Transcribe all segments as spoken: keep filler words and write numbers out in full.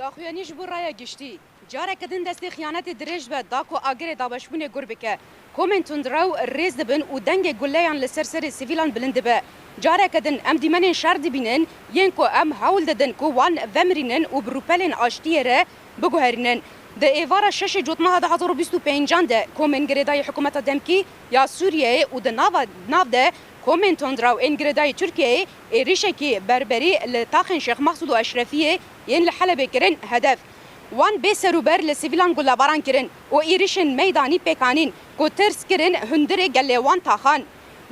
Daxuyanî ji bo raya giştî. Careke din destê xiyanetê dirêj be da ku agirê dabeşbûnê gur bike. Komên tundrew rêz dibin û dengê guleyan li ser serê sivîlan bilind dibe. Careke din em dîmenên şer dibînin, yên ku em hewl didin ku wan vemirînin û bi rûpelên aştiyê re biguherînin. Di êvara şeşê Cotmeha du hazar û bîst û pêncan de komên girêdayî hikûmeta demkî ya Sûriyeyê û di nava, nav de komên tundrew ên girêdayî Tirkiyeyê êrîşekî berberî li taxên Şêx Mexsûd û Eşrefiyê yên li Helebê kirin hedef. Wan bê serûber li sivîlan gulebaran kirin û êrîşên meydanî pêk anîn ku tirs kirin hundirê gelê wan taxan.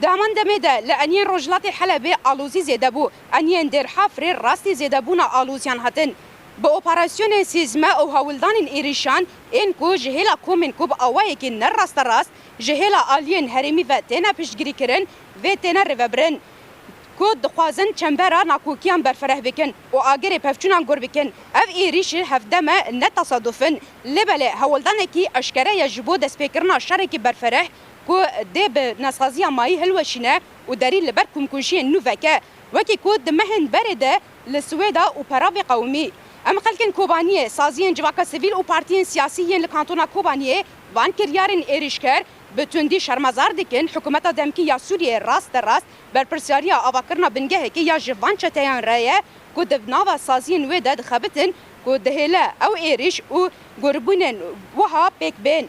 Di heman demê de li eniyên rojhilatê Helebê alozî zêde bû. Eniyên Dêrhafrê rastî zêdebûna aloziyan hatin. Bi operasyonên sîzme û hewldanên êrîşan ên ku ji hêla komên ku bi awayekî ne rasterast ji hêla aliyên herêmî ve têne piştgirîkirin, vê têne rêvebirin. Ku dixwazin çembera nakokiyan berfereh bikin û agirê pevçûnan gur bikin. Ev êrîş hevdem e, ne tesaduf in. Lê belê hewldanekî eşkere ye ji bo destpêkirina şerekî berfereh ku dê bi nesaziya mayî hilweşîne û derî li ber komkujiyên nû veke. Wekî ku di mehên berê de li Swêda û Peravê qewimî. Em xelkên Kobaniyê, saziyên civaka sivîl û partiyên siyasî yên li kantona Kobaniyê van kiryarên êrîşker bi tundî şermezar dikin. Hikûmeta demkî ya Sûriyeyê rast de rast berpirsiyariya avakirina bingehekî ya ji van çeteyan re ye ku di nava saziyên wê de dixebitin ku dihêle ew êrîş û gurbûnên wiha pêk bên.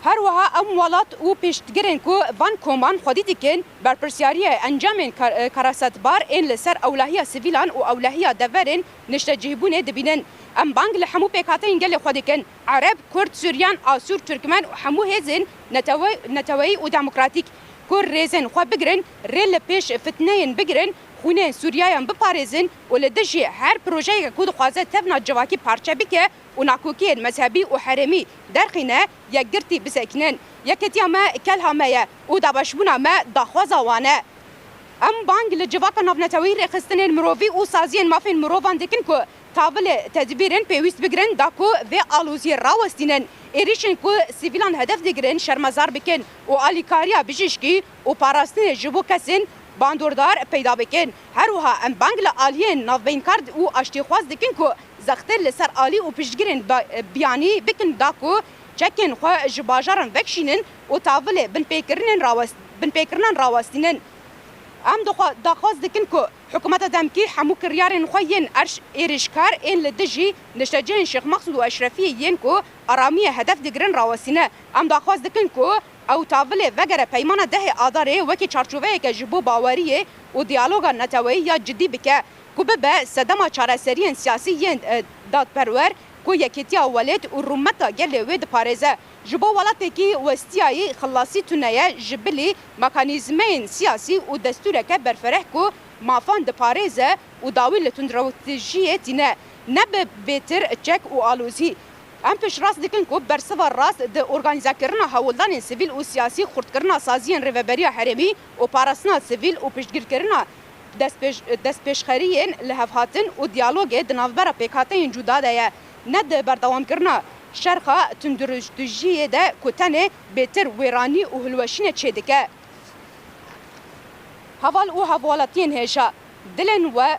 Her wiha em welat û piştgirên ku van koman xwedî dikin, berpirsiyariya encamên kar-, karasetbar ên li ser ewlehiya sivîlan û ewlehiya deverên niştecihbûnê dibînin. Em bang li hemû pêkhateyên gelê xwe dikin, Ereb, Kurd, Suryan, Asûr, Tirkmen û hemû hêzên netewe-, neteweyî û demokratîk ku rêzên xwe bigirin, rê li pêş fitneyên bigirin, xwînên Sûriyayan biparêzin û li dijî her projeyeke ku dixwaze tevna civakî parçe bike û nakokiyên mezhebî û herêmî derxîne, yekgirtî bisekinin. Yeketiya me kelha me ye û dabeşbûna me daxwaza wan e. Em bang li civaka navneteweyî, rêxistinên mirovî û saziyên mafên mirovan dikin ku tavilê tedbîrên pêwîst bigirin da ku vê aloziyê rawestînin. Êrîşên ku sivîlan hedef digirin şermezar bikin û alîkariya bijîşkî û parastinê ji bo kesên bandordar peyda bikin. Her wiha em bang li aliyên navbeynkar û aştîxwaz dikin ku zextê li ser alî û piştgirên da-, biyanî bikin da ku çekên xwe ji bajaran vekişînin û tavilê binpêkirinên rawest-, binpêkirinan rawestînin. Em dixwa-, daxwaz dikin ku hikûmeta demkî hemû kiryarên xwe yên erş-, êrîşkar ên li dijî niştecihên Şêx Mexsûd û Eşrefiyê yên ku aramiyê hedef digirin rawestîne. Em daxwaz dikin ku ew tavilê vegere peymana dehê Adarê wekî çarçoveyeke ji bo baweriyê û diyaloga neteweyî ya cidî bike, ku bibe sedema çareseriyên siyasî yên, e, dadperwer ku yekêtiya welêt û rûmeta gelê wê diparêze. Ji bo welatekî westiyayî xilasî tune ye, ji bilî mekanîzmeyên siyasî û destûreke berfereh ku mafan diparêze û dawî li tundrewtijiyê tîne, ne bi bêtir çek û alozî. Em piştrast dikin ku bersiva rast di organîzekirina hewldanên sivîl û siyasî, xurtkirina saziyên rêveberiya herêmî û parastina sivîl û piştgirkirina destpêş-, destpêşxeriyên lihevhatin û diyalogê di navbera pêkhateyên cuda de ye, ne di berdewamkirina şerxa tundurûtijiyê de ku tenê bêtir wêranî û hilweşînê çêdike. Heval û hevwelatiyên hêja, dilên we,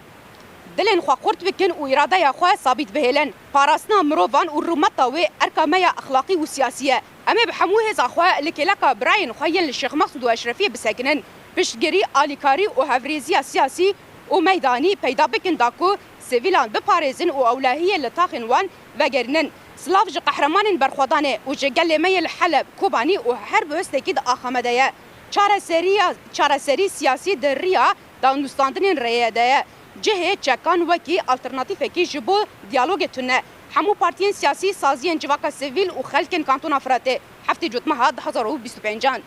dilên xwe xurt bikin û îradeya xwe sabît bihêlin. Parastina mirovan û rûmeta wê erka me ya exlaqî û siyasî ye. Em ê bi hemû hêza xwe li kêleka birayên xwe yên li Şêx Mexsûd û Eşrefiyê bisekinin. Piştgirî, alîkarî û hevrêziya siyasî û meydanî peyda bikin da ku sivîlan biparêzin û ewlehiyê li taxên wan vegerînin. Silav ji qehremanên berxwedanê û ji gelê me yê li Heleb, Kobanî û her bihustekî di axa me de ye. Çareseriya, çareserî siyasî di riya danûstandinên rêye de ye. Cihê çekan wekî alternatîfekî ji bo diyalogê tune. Hemû partiyên siyasî, saziyên civaka sivîl û xelkên Kantona Firatê, heftê Cotmeha du hazar û bîst û pêncan.